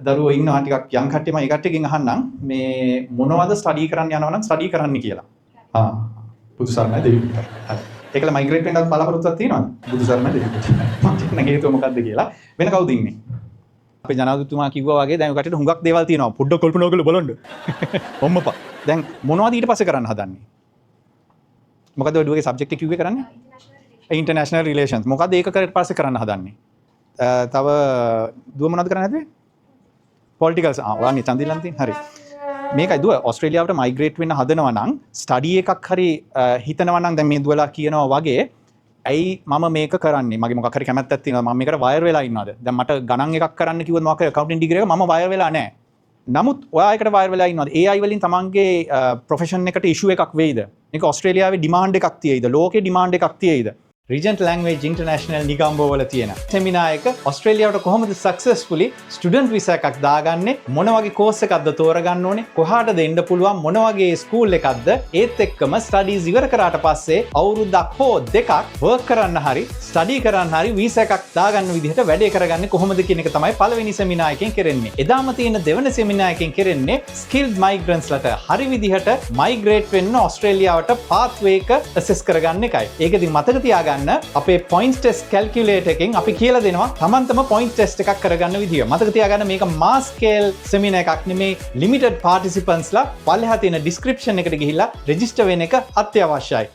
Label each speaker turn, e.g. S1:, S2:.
S1: දරුවෝ ඉන්නවා ටිකක් යං කට්ටිය. මම ඒ කට්ටියගෙන් අහන්නම් මේ මොනවද ස්ටඩි කරන්න යනවා නම් ස්ටඩි කරන්න කියලා. ආ, බුදු සරණයි දෙවියන්ට. හරි. ඒකල මයිග්‍රේට් වෙන්නත් බලාපොරොත්තුවක් තියෙනවද? බුදු සරණයි දෙවියන්ට. මම කියන්න හේතුව මොකද්ද කියලා. වෙන කවුද ඉන්නේ? අපේ ජනාධිපතිතුමා කිව්වා වගේ දැන් ඔය කට්ටියට හුඟක් දේවල් තියෙනවා. පොඩ්ඩක් කල්පනා කරලා බලන්න. අම්මපා. දැන් මොනවද ඊට පස්සේ කරන්න හදන්නේ? මොකද්ද ඔය දුවගේ සබ්ජෙක්ට් එක කිව්වේ කරන්නේ? International relations. මොකද්ද ඒක කරලා පස්සේ කරන්න හදන්නේ? තව දුව මොනවද කරන්න හැදුවේ? පොලිටිකල්. ආ, ඔයානේ චන්දිලන් තියෙන. හරි. මේකයි දුව, ඕස්ට්‍රේලියාවට මයිග්‍රේට් වෙන්න හදනවා නම්, ස්ටඩි එකක් හරි හිතනවා නම්, දැන් මේ දුවලා කියනවා වගේ ඇයි මම මේක කරන්නේ, මගේ මොකක් හරි කැමැත්තක් තියෙනවා, මම මේකට වයර් වෙලා ඉන්නවද? දැන් මට ගණන් එකක් කරන්න කිව්වොත්, මොකක් හරි ඇකවුන්ටිං ඩිග්‍රී එක, මම වයර් වෙලා නැහැ. නමුත් ඔයා ඒකට වයර් වෙලා ඉන්නවද? AI වලින් තමන්ගේ ප්‍රොෆෙෂන් එකට ඉෂුව එකක් වෙයිද? මේක ඕස්ට්‍රේලියාවේ ඩිමාන්ඩ් එකක් තියෙයිද? ලෝකේ ඩිමාන්ඩ් එකක් තියෙයිද? රිජන්ට් ලැන්ග්වේජ් ඉන්ටර්නැෂනල් නිගම්බෝ වල තියෙන සෙමිනාර් එක, ඔස්ට්‍රේලියාවට කොහොමද සක්සස්ෆුලි ස්ටුඩන්ට් වීසා එකක් දාගන්නේ, මොන වගේ කෝස් එකක්ද තෝරගන්න ඕනේ, කොහාටද එන්න පුළුවන්, මොන වගේ ස්කූල් එකක්ද, ඒත් එක්කම ස්ටඩීස් ඉවර කරාට පස්සේ අවුරුද්දක් හෝ දෙකක් වර්ක් කරන්න හරි ස්ටඩි කරන්න හරි වීසා එකක් දාගන්න විදිහට වැඩේ කරගන්නේ කොහොමද කියන එක තමයි පළවෙනි සෙමිනාර් එකෙන් කරන්නේ. එදාම තියෙන දෙවන සෙමිනාර් එකෙන් කරන්නේ ස්කිල්ඩ් මයිග්‍රන්ට්ස් ලට හරි විදිහට මයිග්‍රේට් වෙන්න ඔස්ට්‍රේලියාවට පාත්වේ එක ඇසෙස් කරගන්න එකයි. ඒක ඉතින් මතක තියාගන්න, අපේ පොයින්ට් ටෙස්ට් කැල්කියුලේටර් එකෙන් අපි කියලා දෙනවා තමන්ටම පොයින්ට් ටෙස්ට් එකක් කරගන්න විදිය. මතක තියාගන්න, මේක මාස් ස්කේල් සෙමිනාර් එකක් නෙමේ. ලිමිටඩ් පාර්ටිසිපන්ට්ස්ලා පල්ලෙහා තියෙන ඩිස්ක්‍රිප්ෂන් එකට ගිහිල්ලා රෙජිස්ටර් වෙන එක අත්‍යවශ්‍යයි.